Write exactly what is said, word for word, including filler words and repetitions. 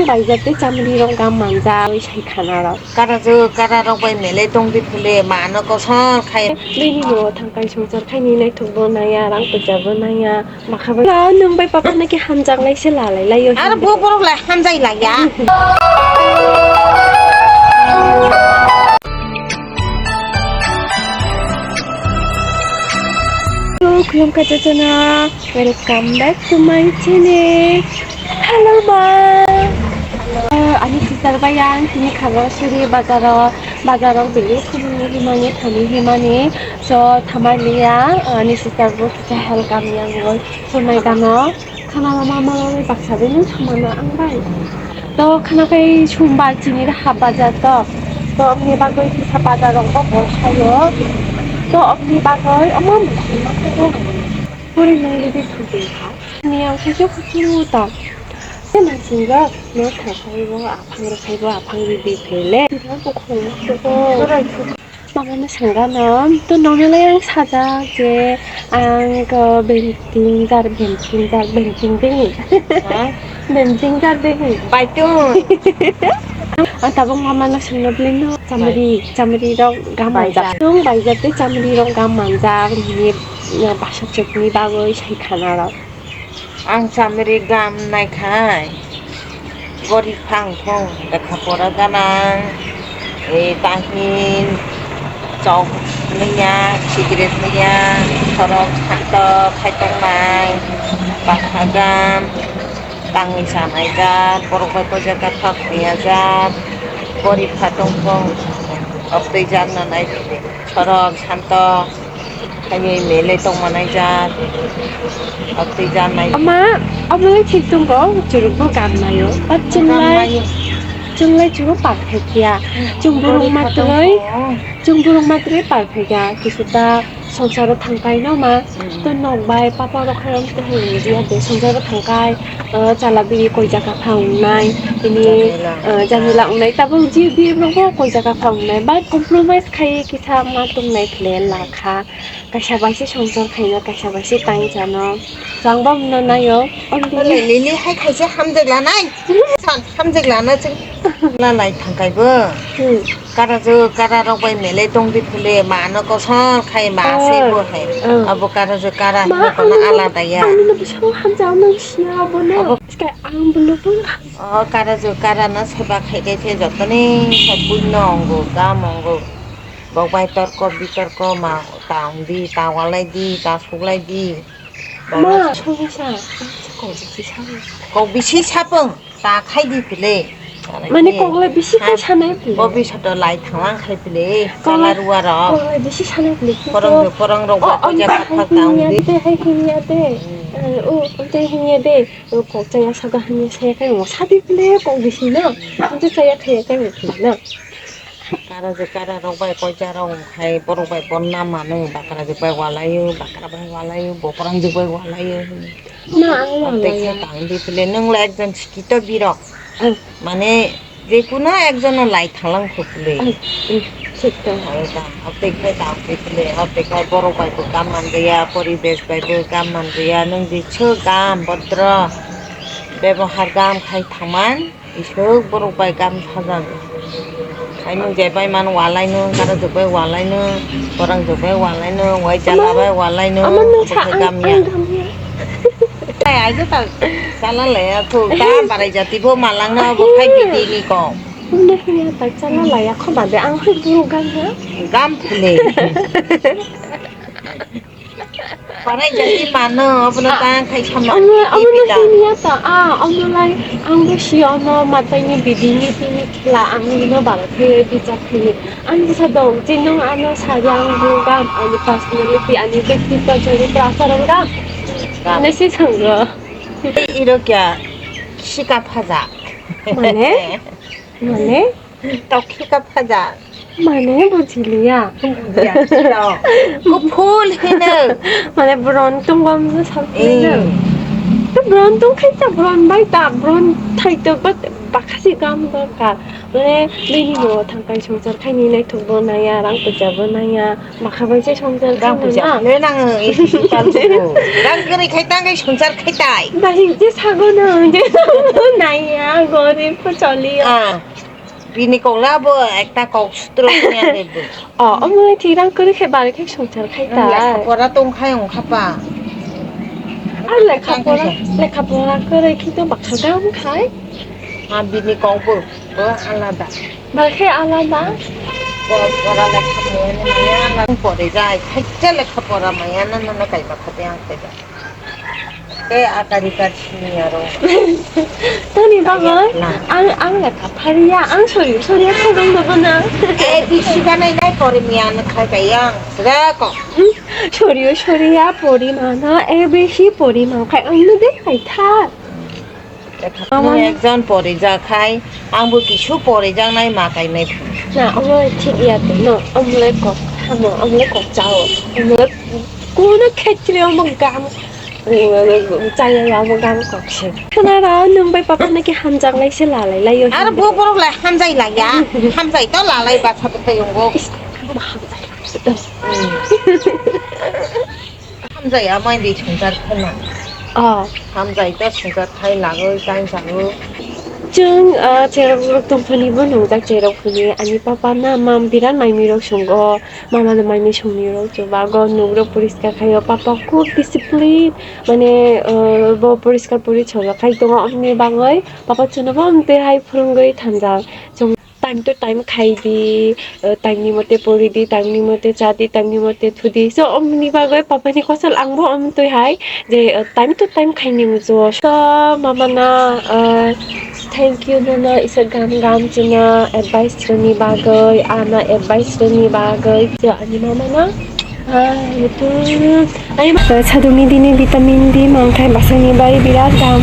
Paijak tei chamri rok gam manjak oi sai khana rok. Kara jo kara rok bai mele tong di phule mano kosol khai. Bini no thangkai songchar khai ni naithok bo naya, rang pesa bo naya. Bakha ba nwng bai papa naki hamjak lai se lalai lai yo. Ar bo borok lai hamjai lai ya. Hello, khulumkha jotono. Welcome back to my channel. Hello, ma. Uh, ani sister bai ang tini khago suri bazaro, bazaro beli khulumni himani, thani himani. So, thamaliya, uh, ani sister bo kisa help kam yang goi. So, nai dano. Khana lama mama bai baksa bai nung samano ang bai. To khana kai sumbar chini da hap bazar to. To amni bagoi kisa bazar rok bo bol sayo. To amni bagoi omo musi ma khe bo. Puri nang di di thudi ha. Ni ang khe khe khe ta. Se ma singa no thai sai bo aphang ro sai bo aphang di di phele. Ko khong ko. Mama no sengano to nonolai ang sajak je ang ko benting jar benting jar benting bengi. Ha? Benting jar bengi. Baitun. Ang tabuk mama no sengno beli no chamri chamri rok gam manjak. Tung baijak tei chamri rok gam manjak ni basa chokni bagoi sai khana rok. Ang chamri gam naikhai gorib phang thung lekha pora ganang, e tahin chok nungya, cigarette nungya, sorok santo khai tongnai, bakha gam tangwi sanai jat, borok bai koi jat thok nungya jat, gorib pha tong thung, oktwi jat nanai sorok santo. Khaiywi mele tongmanai jat. Oktwi janai. Ama, abo le thik tongo, churukbo gam naio. But chwng lai, chwng lai churuk perfect ya. Chwng borok matroi, chwng borok matroi perfect ya. Kisa ta songsaro thangkai no ma. To nok bai papa rok khairok to hwnwi ya de songsaro thangkai. Chala bini koi jaga pha wngnai. Bini jamila wngnai. Tabuk ji bini rokbo koi jaga pha wngnai. But compromise khaiwi kisa ma tongnai khle lakha. Kaisa bai se songchar khaina, kaisa bai se tang chano. Chwng bo mano naio. Only lili hai khaisa hamjak lanai. San hamjak lana chwng. Lalai thangkai bo. Hmm. Kara jo kara rok bai mele tong di phule mano kosol khai ma se bo hai. Hmm. Abo kara jo kara ma hino kono alada ya. Ani no bisao hamjak nang siya abo no. Abo. Sikai ang bo no bo. O kara jo kara no seba khai kai se jotoni sai pui no ongo gam ongo. Bok bai torko bitorko ma ta wng di, ta walai di, ta suklai di. Ma, songsa, kok bisi sa. Kok bisi sapung, ta khai di pile. Mane kok lai bisi khai sanai pile. Bo bisoto lai thanglang khai pile. Kok lai, chala ruwa rok. Kok lai bisi sanai pile. Korong jo korong rok ba koi jaga thak ta wng di. Te hai hinya te. O te hinya te. O kok chaya saga hinya saya kai mo sadi pile kok bisi no. Ante chaya khai kai mo pile no. Kara je kara rok bai koi ja rok khai borok bai bonna manu bakra je bai walai o bakra bai walai o bokorang je bai walai o. Na ang walai ya. Tang di pile nung le ekjon sikito birok. Mane je kuno ekjon no lai thalang khuk le. Sikto. Abtek bai ta abtek le abtek bai borok bai bo kam man ya poribesh bai bo kam man ya nung je so kam botro bebohar kam khai thaman. Isuk borok bai gam sajak. Kainung je bai mano walai no, kara jok bai walai no, borang jok bai walai no, wai jala bai walai no, abo khe gam ya. Ai, ai, jota. Chala le ya, thuk ta barai jati bo malang no, abo khai bidi ni kok. Udah ya, tak chala le ya, kok bade ang khai buru gam ya. Gam phule. Parai jati mano, abono ta khai sama. Omo, omo no hini ya ta, ah, omo lai, ang bo si ono, matai ni bidi ni tini khela, ang no baro khe bijak khe. Ang sa dong, je nung ano sa yang bu gam, ani personality, ani bektitto, choritra, acharon gam. Gam. Nasi sangro. Iro kya, sika phaja. Mane? Mane? Tokhi ka phaja. Mane bujiliya. Bujiya, sito. Kuphul hino. Mane bron tungbo amno sabi hino. Eh. To bron tungkhai ta bron bai ta bron thaito but Bakha se kam dorkar. Mane nini no thangkai songchar khaini naithok bo naiya, rang puja bo naiya. Bakha bai se songchar khaina na. Rang puja le nang e si si pal sugo. Rang kwrwi khai tangkai songchar khai tai. Dahing je sago no, je sago naiya, gorib ko choliyo. Ah. Bini kok la bo ekta kok sutro niya de bo. Oh, omo thik rang kwrwi khe bari khe songchar khai ta. Lekha pora tong khai wng kha pa. Ar lekha pora, lekha pora kwrwi khe to bakha gam khai. Ha bini kok bo, bo alada. Bari khe alada. Pora, pora lekha pora maya na pore jai. Khacha lekha pora maya na na na kai bakha de ang kai. Tei akari kar sini aro. Toni bagwi ang, ang lekha phariya, ang sori sori phorong dogo na. A B C ganai nai pori miya na khai kai yang. Sira ko. Sori sori ya pori mana, A B C pori ma khai ang no de khai tha. Mama ekjon pori ja khai, ang bo kisu pori ja nai ma kai nai. Na, omo thik ya te no, omo le kok, omo, omo le kok chao, omo le kuno khetre omo gam. Chaya ya mo gam kok se. Khana ra nwng bai papa na ki hamjak lai se lalai lai yo. Ar bo borok lai hamjai lai ya. Hamjai to lalai ba sa tai yongo. Hamjai amai di sungjar khana. Oh. Hamjai to sungjar thai lagoi tai jago. Chwng, ah, cherok rok tongphani bo nungjak cherok phani ani papa na mam birat mai mirok sungo. Mama no mai mui songni rok chubago, nuk rok poriskar khaio, papa khub discipline, mane, uh, bo poriskar porichonno khai tongo, aboni bagwi papa chuno bo amtwi hai phwrwngwi thanjak. Chwng time to time khai di, uh, time ni mote pori di, time ni mote cha di, time ni mote thu di. So, aboni bagwi papa ni kosol ang bo amtwi hai je, uh, time to time khai ni muchungo. So, mama na, uh, Thank you, nono isa gam gam chwngno advice rwni bagwi, ano advice rwni bagwi. Ani mama no, ah, ani ma-, sadungni dini vitamin D mangthai bwsakni bai birat gam.